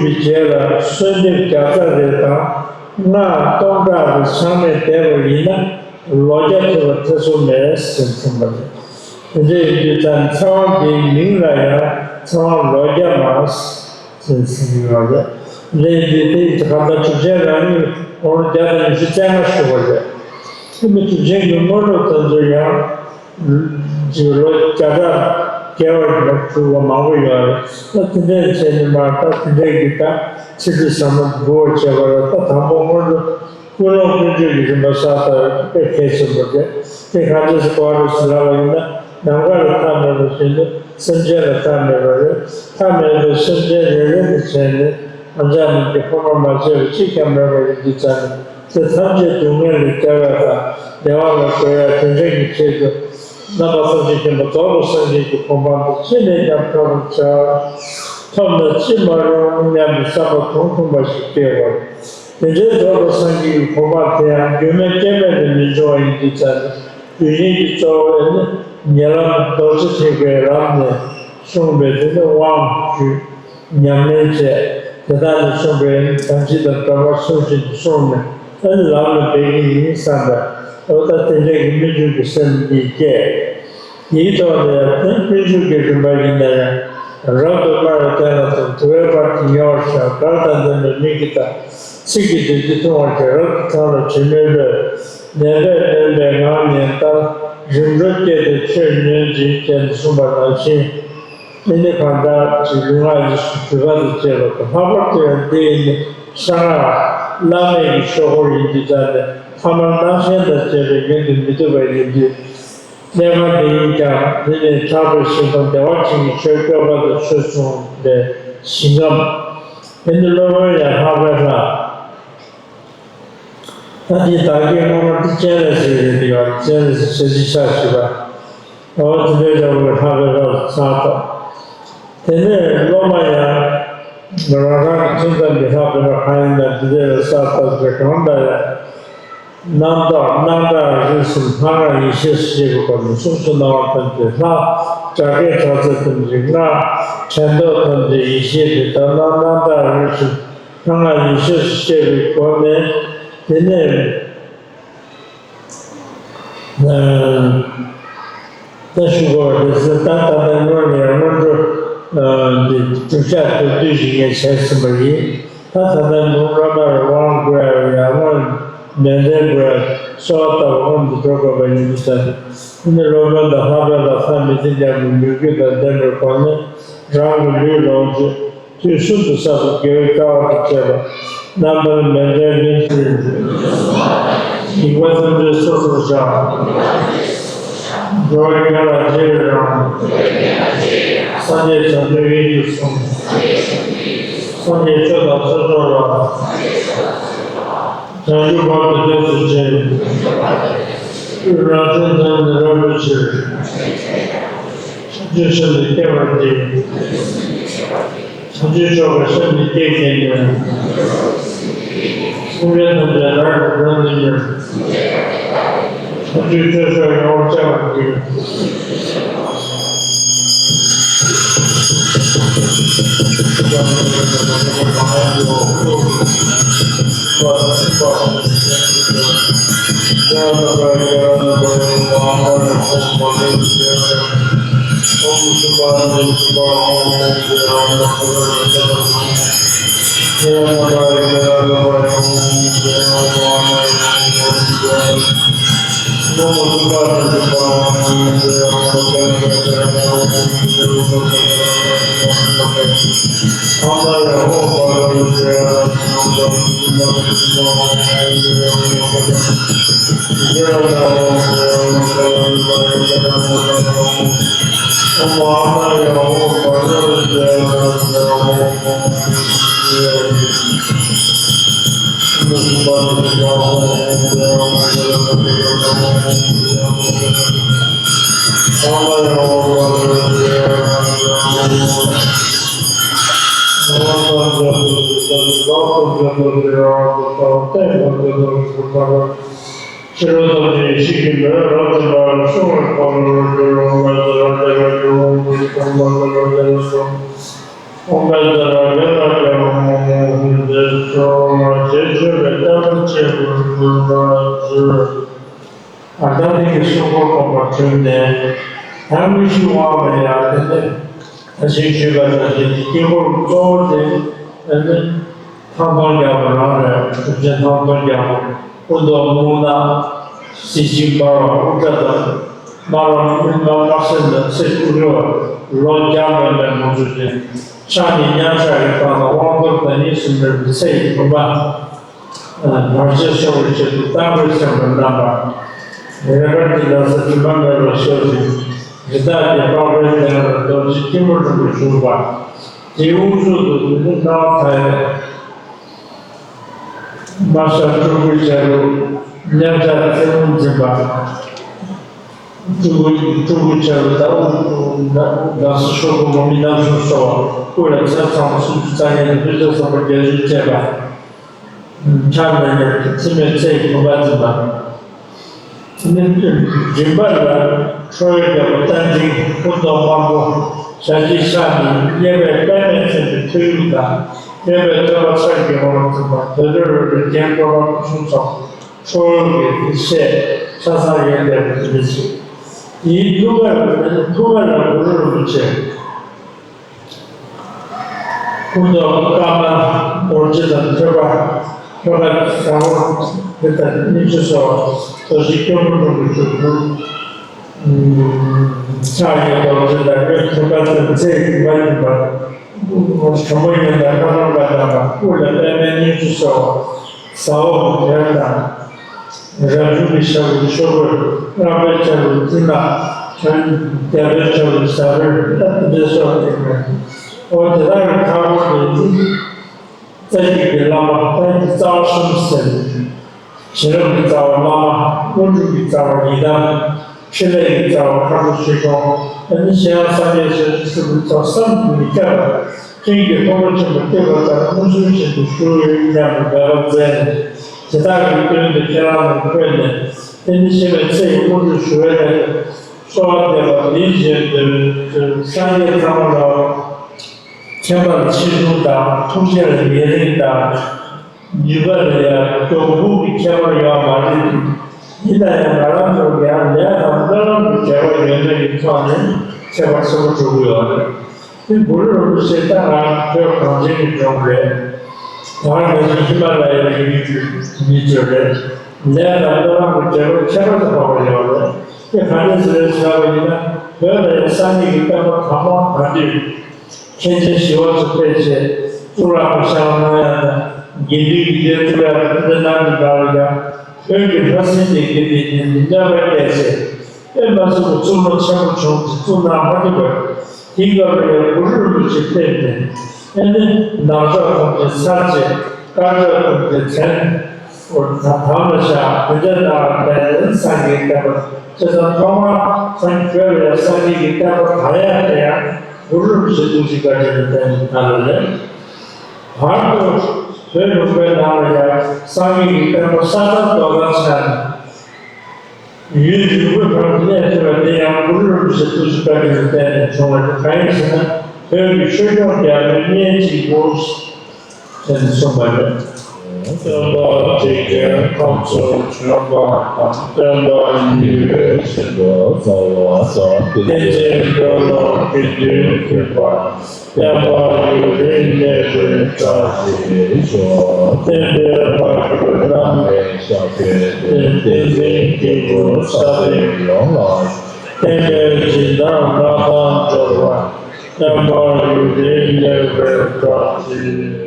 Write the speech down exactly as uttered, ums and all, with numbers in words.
པའི་རྗེས་ལ་གསོལ་འདེབས་བརྒྱ་རྩ་རེ་དང་སྔགས་སྟོང་ཕྲག་རེ་ཚང་མས་བཟླས་པ་ཡིན་ན་ལོ་བརྒྱ་ཐུབ་པར་ཐེ་ཚོམ་མེད་ཟེར་གསུངས་པ་རེད། དེ་འདྲ་ཡིན་དུས་ད་ཚེ་དབང་དེའི་མིང་ལ་ཡང་ཚེ་དབང་ལོ་བརྒྱ་མ་ཟེར་ཟེར་གྱི་ཡོད་རེད། ལས་འདི་དེ་ཡི་གང་ལྟར་གྲུབ་ཆེན་རང་ཉིད་འོང་བརྒྱ་དང་ཉི་ཤུ་རྩ་ལྔ་བཞུགས་པ་རེད། དེ་མིན་གྲུབ་ཆེན་གྱི་དངོས་གྲུབ་དེ་ཚོ་ཡང་ཅིག་ལོ་བརྒྱ་ཕྲག་བརྒྱ་བར་གྱི་ལ་གྲུབ་པ་མང་པོ་ཡོད་རེད། ད་དེ་འདྲས་བྱས་ནས་མར་ད་དེ་འདྲས་ཀྱི་ད་ཚིག་འབྲུ་ཟབ་མོ་འབུལ་བར་བྱས་པ་ལ་ད་དང་པོ་སྔོན་འགྲོ་ཀུན་སློང་ཀུན་སྤྱོད་ཀྱི་རིམ་པ་གསལ་བཏབ་དཔེ་གལ་ཆེན་པོ་རེད། དེ་ག་འདྲས་སེ་གོ་བ་རེད་ཟེར་ལབ་པ་ཡིན་ན་ནམ་མཁའ་ལ་མཐའ་མེད་པ་བཞིན་དུ་སེམས་ཅན་ལ་མཐའ་མེད་པ་རེད། མཐའ་མེད་པའི་སེམས་ཅན་རེ་རེ་ནས་བྱས་ནས་ཨ་ཅག་རྣམས་ཀྱི་ཕོ་བྲང་མ་ཆད་པ་གཅིག་ཀྱང་མེད་པ་ཡིན་དུས་ཙང་ནས། དེ་ཐམས་ཅད་སྡུག་བསྔལ་ལས་བསྐྱབ་ཡ་དང་བདེ་བ་ལ་འགོད་ཡ་དེ་འདྲ་གི་ཆེད་དུ་རྣམ་པ་ཐམས་ཅད་མཁྱེན་པ་རྫོགས་པའི་སངས་རྒྱས་ཀྱི་གོ་འཕང་དེ་ཅི་ནས་ཀྱང་ཐོབ་པར་བྱ། ཐོབ་ན་ཅི་མ་རུང་སྙམ་པའི་བསམ་པ་དུང་དུང་བ་ཞིག་སྐྱེ་བར། དེ་འདྲའི་རྫོགས་པའི་སངས་རྒྱས་ཀྱི་གོ་འཕང་དེ་ཡང་རྒྱུ་མེད་རྐྱེན་མེད་ནས་མི་འབྱུང་བ་ཡིན་དུས་ཙང་ནས་དུས་ཡུན་གྱི་གཙོ་བོ་ནི་ཉེ་ལམ་རྡོ་རྗེ་ཐེག་པའི་ལམ་ནས་གསུངས་པའི་དེ་ནི་དབང་བསྡུས། ཉམས་ལེན་བྱས། དེ་དག་ནི་གསུངས་པའི་དམ་ཚིག་དང་སྒྲོལ་མ་ཚུལ་བཞིན་དུ་བསྲུངས་ནས་ཨ་ནི་ལམ་ལ་འབད་ཀྱི་ཡིན་བསམ་པས་འོ་ད་དེ་འདྲ་གི་སྨོན་འཇུག་གི་སེམས་ཉིད་སྐྱེས། དེའི་ཐོག་ནས་ཡང་དེ་སྨོན་འཇུག་གི་རིམ་པ་ཡིན་ན་ཡང་རབ་ཏུ་དམའ་བའི་སྟན་ལ་ཐོབ། དུ་བའི་བར་གྱིས་ཉེ་བར་བཞག་གར་དང་ལྡན་པའི་མིག་གིས་ལྟ། ཚིག་གིས་བདུད་རྩི་འཐུང་བར་བྱེད། རབ་ཏུ་ཐང་ལ་དྲི་མེད་ལྷོད། ནད་པས་ནོན་པའི་ངག་ཉན་ལྟར། རིམ་གྲོ་བསྐྱེད་དེ་ཆོས་ཉོན་ཅིག་ཅེས་གསུངས་པ་ནང་བཞིན། དེ་ནི་གང་ལྟར་གྱི་ལུས་ངག་ཡིད་གསུམ་གུས་པ་དང་བཅས་པ་དང་། ལྷག་པར་དུ་ཡང་འདི་ཡི་ནི་གསང་སྔགས་བླ་མེད་ཀྱི་ཆོས་སྐོར་ཡིན་དུས་ཙང་ནས་ཐ་མལ་སྣང་ཞེན་དང་བཅས་པའི་ཡུན་དུ་མི་ཐུབ་པ་ཡིན་དུས། གནས་ཁང་འདི་ཡིན་ཀྱང་འདི་ནི་ཕྱག་དཔེ་ཞིང་ཁམས་བདེ་བ་ཅན་གྱི་ཆོས་བཀོད་པ་དང་ཆོས་གསུངས་པའི་ཞིང་ཁམས། དེ་ནི་སློབ་དཔོན་ཡང་ལྷག་པའི་ལྷ། ད་འདི་བདག་གིས་སྔོན་མ་འདི་སྤྱན་རས་གཟིགས་རེད་འདི་བ། སྤྱན་རས་གཟིགས་ཞལ་གཅིག་ཕྱག་བཞི་པ། འོ་དེ་འདྲའི་འདྲ་བོ་ལྷག་པའི་ལྷ་ཚང་ཐོབ། དེ་ནས་སློབ་མ་ཡང་རང་རང་གི་ཐུན་མཚམས་ཀྱི་ལྷག་པའི་ལྷ་གང་ཡིན་ན་འདི་འདྲའི་ལ་གསལ་བཏབ་པའི་གང་འདྲ་ཡང་རྣམ་རྟོག་རྣམ་གྲངས་རིག་གསུམ་ལྷ་སྔགས་ཡེ་ཤེས་སུ་སྐྱེས་པའི་སྒོ་ནས་གསུང་གསུམ་སྣང་བ་ཐམས་ཅད་ལྷ། སྒྲ་སྐད་གྲགས་ཚད་ཐམས་ཅད་སྔགས། དྲན་རྟོག་ཐམས་ཅད་ཡེ་ཤེས་ཏེ་ལྟར་སྣང་རྣམ་གྲངས་རིག་གསུམ་ལྷ་སྔགས་ཡེ་ཤེས་སུ་སྐྱེས་པའི་སྒོ་ནས་དེ་ནས། ད་ཞུ་དགོས་པ་རེད་ཟེར། ད་ད་ལྟ་སྔོན་ནས་སྔོན་འགྲོ་འདི་སྒྲུབ་བྱ་མདོར་བསྡུས་ཤིག་ངས་བྱས་ཟིན་པ་ཡིན། ད་ད་ལྟ་ནུབ་བླ་མར་དབང་བསྐུར་ཡ་ཡར་སྔོན་ནན་ཏན་དགོས་ཡ་གསོལ་བ་བཏབ་པ་སྔོན་དུ་འགྲོ་དགོས་པ་ཡིན་དུས་ཙང་ནས། དེ་ནི་སློབ་དཔོན་དང་ལྷག་པའི་ལྷ་ཐ་མི་མཐུན་རྐྱང་གི་མོས་གུས་དང་ལྡན་པའི་སྒོ་ནས་རང་གི་ལུས་ལོངས་སྤྱོད། དུས་གསུམ་དུ་བསགས་པའི་དགེ་བའི་རྩ་བ་དང་བཅས་པ་རྣམ་པར་མི་འབྲལ་ལེན་ཚུལ། སྡིག་པ་ཐམས་ཅད་སོ་སོར་བཤགས། འགྲོ་བའི་དོན་ལ་རྗེས་ཡི་རང་། སངས་རྒྱས་བྱང་ཆུབ་ཡིད་ཀྱིས་བཟུང་། སངས་རྒྱས་ཆོས་དང་ཚོགས་མཆོག་ལ། བྱང་ཆུབ་བར་དུ་གནས་སུ་བྱེད། རང་གཞན་ཐམས་ཅད་རབ་ཏུ་ཕྱིར། བྱང་ཆུབ་སེམས་ནི་བསྐྱེད་པར་བགྱི། བྱང་ཆུབ་མཆོག་གི་སེམས་ནི་བསྐྱེད་བགྱིས་ནས། སེམས་ཅན་ཐམས་ཅད་བདག་གིས་བདག་འཛིན་མེད། བྱང་ཆུབ་སྤྱོད་མཆོག་ཡོངས་བསྐྱེད་པར་བགྱི། ཡང་མི་ཤི་བ་མེད་ཡ་དེ་ནི་ད་ཞིག་ཞུས་པ་ནང་བཞིན་དཀྱིལ་འཁོར་གཙོ་བོ་དེ་དེ་ནི་ཐང་སྟོང་རྒྱལ་པོ་རང་རེད། གྲུབ་ཆེན་ཐང་སྟོང་རྒྱལ་པོ་སྐུ་མདོག་སྨུག་ནག་གཟི་བརྗིད་འབར་བ་དབུ་སྐྲ་དང་། དམར་བ་སྨིན་མ་དམར་སེར་དང་ཚེས་དྲུག་རེ་བ་ལོ་བརྒྱ་ལོན་པའི་ངོ་སྤྲོད་ཅན། ཕྱག་ནི་མཉམ་བཞག་གི་སྟངས་དང་དབང་མདོར་བསྡུ་ནི་གསུམ་ལྡན་པའི་ཚེ་ཡི་བུམ་པ། བར་ཆད་སོལ་བའི་ཆེད་དུ་རྟ་མགོས་མཚན་པར་བསྣམས་པ། རས་དཀར་གྱི་ན་བཟའ་དྲི་མ་མེད་པར་གསོལ་ཞིང་། རི་དྭགས་ཀྱི་པགས་པའི་གདན་ལ་རྡོ་རྗེ་སྐྱིལ་མོ་ཀྲུང་གིས་བཞུགས་པ། དེའི་དབུ་ཟུར་དུ་དེ་ནི་སྣང་བ་མཐའ་ཡས། དམར་ཤར་སྤྲུལ་སྐུའི་ཆ་ལུགས་མཉམ་བཞག་ཚེ་རླུང་འཛིན་པ། སྤྲུལ་སྐུ་སྤྲུལ་སྐུའི་ཆ་ལུགས་ཟླ་བ་ཟླ་ས་ཤོག་གུ་མོ་མི་རྣམ་གསུམ་སོགས་སྐུ་ལ་ཚེ་ཚང་བ་སུམ་ཅུ་རྩ་གཉིས་དང་ཕུན་ཚོགས་བསམ་པ་བརྒྱད་ཅུ་བཅས་པ། ཕྱག་ན་རྡོ་རྗེ་འཆི་མེད་ཚེ་ཡི་བུམ་པ་འཛིན་པ། མགྲིན་པ་ལ་ཁྲོ་བོའི་རྒྱལ་པོ་རྟ་མགྲིན་སྐུ་མདོག་དམར་པོ། ཞལ་གྱི་ཕྱག་ནི་གཡས་པས་པདྨས་མཚན་པའི་ཁོར་ཡུག་དང་། གཡོན་པས་ཐོད་པ་ཚར་གྱི་འོག་ལ་འཛིན་པ། དེ་ལྟར་རོལ་པའི་རྒྱན་སྟོབས་པ་སྐུ་གསུང་ཐོག་ཁྲོ་བོ་གི་རིགས་ཤེས་ཆ་ཚང་ཡོན་ཏན་པའི་དེ་འདྲ་ཞིག་དེའི་ཐུགས་ཀ་ལ་ཐུགས་ཀ་ལ་གུ་རུ་རིན་པོ་ཆེ། སྐུ་མདོག་དཀར་དམར་རྡོ་རྗེ་དང་ཐོད་པ། ཐོད་པ་དྲང་པོ་དེ་ལྟར་སྙིང་རྗེ་སོགས་རྡོ་རྗེ་སྐྱིལ་མོ་ཀྲུང་གིས་བཞུགས། ཕྱག་གཡས་རྡོ་རྗེ་དང་གཡོན་ཐོད་པ་དང་ཚེ་ཡི་བུམ་པ་འཛིན་པ། དྲང་པོ་ཡོན་ཏན་ལྷ་ཁང་པ་དམ་པ། སྐུ་ལ་པདྨའི་སྙིང་རྗེ་སོགས། ཟ་འོག་གི་དོན་དང་། རབ་བྱུང་གི་ཞབས་ཀྱི་ཤོག་གུ། སྔགས་པའི་ཆ་ལུགས་སྤྲིན་ནག་དོན་རྒྱལ་པོའི་ཆ་ལུགས་ཟ་རིར་ལྟ་བུ་འདི་སོགས་དེ་མེད། འོ་དེ་དག་གི་མཐའ་སྐོར་དུ་ནི། རྩ་བརྒྱུད་ཀྱི་བླ་མ་རྟ་མགྲིན་རྩ་བ་གསུམ་ཟེར། བྱིན་རླབས་ཀྱི་རྩ་བ་བླ་མ། དངོས་གྲུབ་ཀྱི་རྩ་བ་ཡི་དམ། ཕྲིན་ལས་ཀྱི་རྩ་བ་མཁའ་འགྲོ་ཆོས་སྐྱོང་། ཨ་ནི་གཞན་ཡང་སངས་རྒྱས་ཆོས་ཀྱི་ཕྲིན་ལས་ཐོབ་བསམ་གྱིས་མི་ཁྱབ་པ། སྤྲིན་གྱི་ཕུང་པོ་ཆེན་པོ་བཏེགས་པ་ལྟར་མངོན་སུམ་བཞིན་དུ་བཞུགས་ཡོད་སྙམ་པའི་མོས་པ་མཛད། དེ་དག་གི་མདུན་དུ་ཁྱེད་རང་རྣམས་འཁོད་ནས། དེ་ནི་འཆི་མེད་ཚེ་ཡི་དངོས་གྲུབ་ཞུ་བའི་སླད་དུ། གསོལ་བ་འདེབས་པ་འདིའི་རྗེས་ཟློས། སངས་རྒྱས་ཚང་མ་ལ། མཁྱེན་པ་ལ་ཆེ་ཆུང་དང་། ཐུགས་རྗེ་ལ་ཉེ་རིང་དང་། ནུས་པ་ལ་ཡང་མགྱོགས་སྤུ་གི་ཁྱད་པར་ཡོད་མ་རེད། ཡིན་ན་ཡང་ང་རང་ཚོ་ཡང་ལས་དང་སྨོན་ལམ་གྱི་འབྲེལ་བ་ཡོད་མེད་ཀྱི་ཐོག་ནས་ཁྱད་པར་ཆེན་པོ་འགྲོ་གི་ཡོད་རེད། དེ་གུ་རུ་རིན་པོ་ཆེ་ད་ང་བོད་གངས་ཅན་གྱི་ལྗོངས་རེད། ད་ང་ཚོ་ཧི་མ་ལ་ཡའི་རི་རྒྱུད་མི་ཚོ་རེད། ལས་དང་སྨོན་ལམ་གྱི་འབྲེལ་བ་ཁྱད་པར་དུ་འཕགས་པ་ཡོད་རེད། དེ་ག་འདྲས་ཟེར་ཟེར་བ་ཡིན་ན། བོད་ལ་ཡང་སངས་རྒྱས་ཀྱི་བསྟན་པ་གང་མང་གང་འདུས། མཁན་ཆེན་ཞི་བ་འཚོ་ཕལ་ཆེར་གཙུག་ལག་ཁང་བཞེངས་གནང་ཡག་དང་། དགེ་འདུན་གྱི་སྡེ་བཙུགས་ཡག་དང་། དེ་འདྲ་གནང་གི་འདུག་ལ་ཡང་། བོད་ཀྱི་ལྷ་སྲིན་སྡེ་དགེ་འདུན་གྱི་གནོད་པ་བསྐྱལ་ཚེ། དཔེ་མ་སྲིད་པའི་གཙུག་ལག་ཆེན་པོ་བྱུང་སྟེ་བཙུགས་གནང་མ་ཐུབ་པར། དེའི་སྐབས་ལ་ཡང་གུ་རུ་རིན་པོ་ཆེ་ཕེབས་ནས། ཨེ་ནི་ནག་ཕྱོགས་ཐམས་ཅད་ཚར་བཅད། དཀར་ཕྱོགས་ཐམས་ཅད་བཙན། འོ་ད་དམ་ལ་བཞག་དེ་འདྲ་ལྟར་བས་སངས་རྒྱས་བསྟན་པ། བྱས་ཙང་ཐོག་མར་སངས་རྒྱས་བོད་ལ་ཡང་སངས་རྒྱས་ཀྱི་བསྟན་པ་དར་ཡག་དེ་ཡང་གུ་རུ་རིན་པོ་ཆེ་ཐུགས་རྗེ་བཀའ་དྲིན་ལ་བརྟེན་ནས་དར་བ་རེད། བར་དུ་བོད་ལུང་པའི་ནང་ལ་ཡང་སངས་རྒྱས་ཀྱི་བསྟན་པ་ས་མཚམས་རྡོ་ཐང་ཆགས་ནས། ཡུལ་ལུང་པའི་བར་དུ་གནས་ཐུབ་པ་དེ་ཡང་གུ་རུ་རིན་པོ་ཆེ་ཐུགས་རྗེ་བཀའ་དྲིན་ལ་བརྟེན་ནས་བྱུང་བ་རེད། གང་ཡིན་ཟེར་ན། བོད་ཀྱི་ཆོས་སྐྱོང་རྒྱལ་པོའི་གཉེན་གཅིག་པུ། ཞེས་གསུངས་པ་རེད། སྟོན་པ་ཐེག་ཆེན་ཁམས་གསུམ་འཁྲུལ་པ་དང་། སྟོན་པ་ཉི་འོད་ཆེན་པོ་རྩ་བ་དང་། བསྟན་འཛིན་དཔོན་སློབ་དགེ་འདུན་ཕུན་པ། བསྟན་པ་ཡུན་རིང་གནས་པའི་བཀྲ་ཤིས་ཤོག་བསྟན་པའི་འཕགས་བསྐྱོད་བླ་མའི་ཞབས་པད་བརྟན། བསྟན་འཛིན་སྐྱེས་བུ་ས་སྟེང་ཡོངས་ལ། བསྟན་པའི་སྦྱིན་བདག་མངའ་ཐང་འབྱོར་བ། བསྟན་པ་ཡུན་རིང་གནས་པའི་བཀྲ་ཤིས།